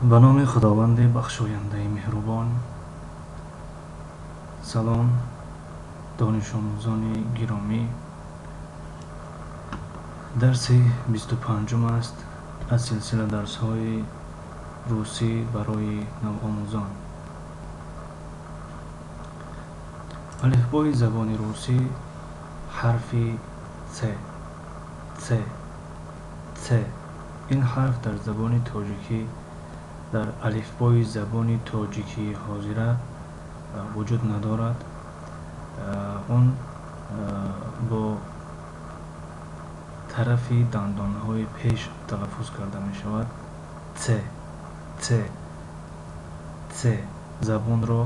Ба номи Худованди бахшояндаи меҳрубон. Салом, донишомӯзони гиромӣ. Дарси 25-ум аст аз силсила дарсҳои русӣ барои навомӯзон. Алифбои забони русӣ, ҳарфи Ц, Ц, Ц. Ин ҳарф дар забони тоҷикӣ, дар алифбои забони тоҷикии ҳозира вуҷуд надорад. Он бо тарафи дандонҳои пеш талаффуз карда мешавад. Ц, Ц, Ц. Забонро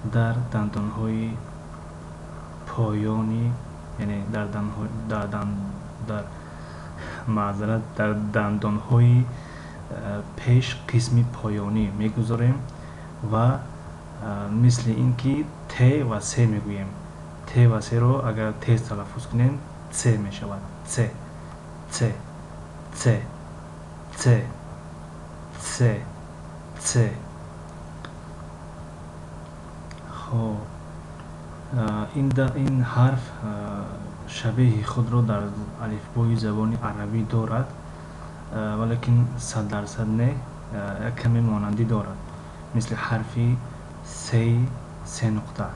дар дандонҳои поёнӣ, яъне дар, маъзарат, дар дандонҳои пеш қисми поёнӣ мегузорем ва мисли ин ки Т ва С мегӯем. Т ва С-ро агар тез талаффуз кунем, Ц мешавад. Ц, Ц, Ц, Ц, Ц, Ц. Хоб, ин ҳарф шабеҳи худро дар алифбои забони арабӣ дорад, валекин 100% не, як каме монандӣ дорад, мисли ҳарфи сеи се нуқта.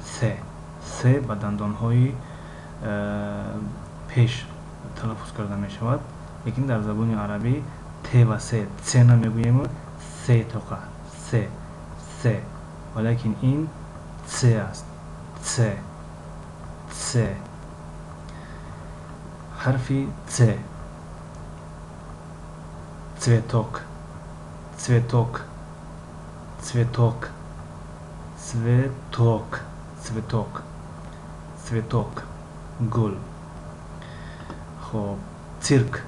С, С ба дандонҳои пеш талаффуз карда мешавад, лекин дар забони арабӣ Т ва С, Ц намегӯему, С тоқа, С, С, валекин ин Ц аст. Ц, Ц. Ҳарфи Ц. Цветок, цветок, цветок, цветок, цветок, цветок, гул. Хоб, цирк,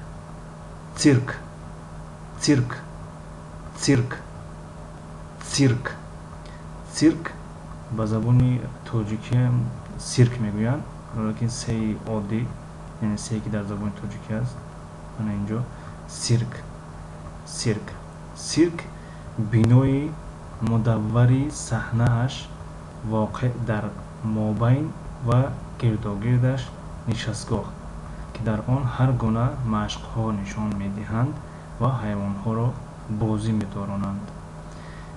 цирк, цирк, цирк, цирк. Цирк ба забони тоҷикиам сирк мегӯянд, лекин сеи оддӣ, яъне сее ки дар забони тоҷикӣ аст, мана инҷо сирк, сирк. Сирк бинои мудаввари саҳнааш воқеъ дар мобайн ва гирдогирдаш нишастгоҳ, ки дар он ҳар гуна машқҳо нишон медиҳанд ва ҳайвонҳоро бозӣ медоронанд.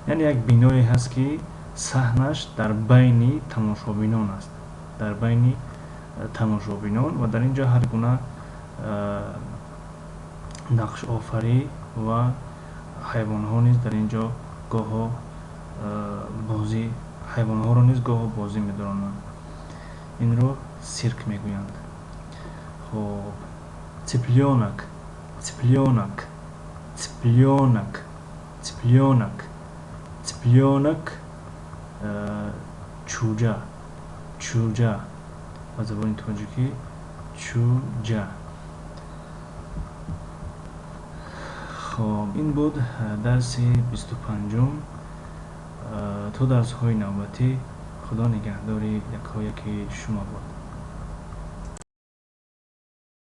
Яъне як биное ҳаст, ки саҳнаш дар байни тамошобинон аст, дар байни тамошобинон, ва дар ин ҷо ҳар гуна нақшофарӣ ва ҳайвонҳо низ дар ин ҷо гоҳо бозӣ, ҳайвонҳоро низ гоҳо бозӣ медоронанд. Инро сирк мегӯянд. Хоб, цыплёнок, цыплёнок, цыплёнок, цыплёнок, цыплёнок, чӯҷа, чӯҷа, ба забони тоҷикӣ чӯҷа. Хоб, ин буд дарси 25-ум. То дарсҳои навбатӣ Худо нигаҳдори якояки шумо бод.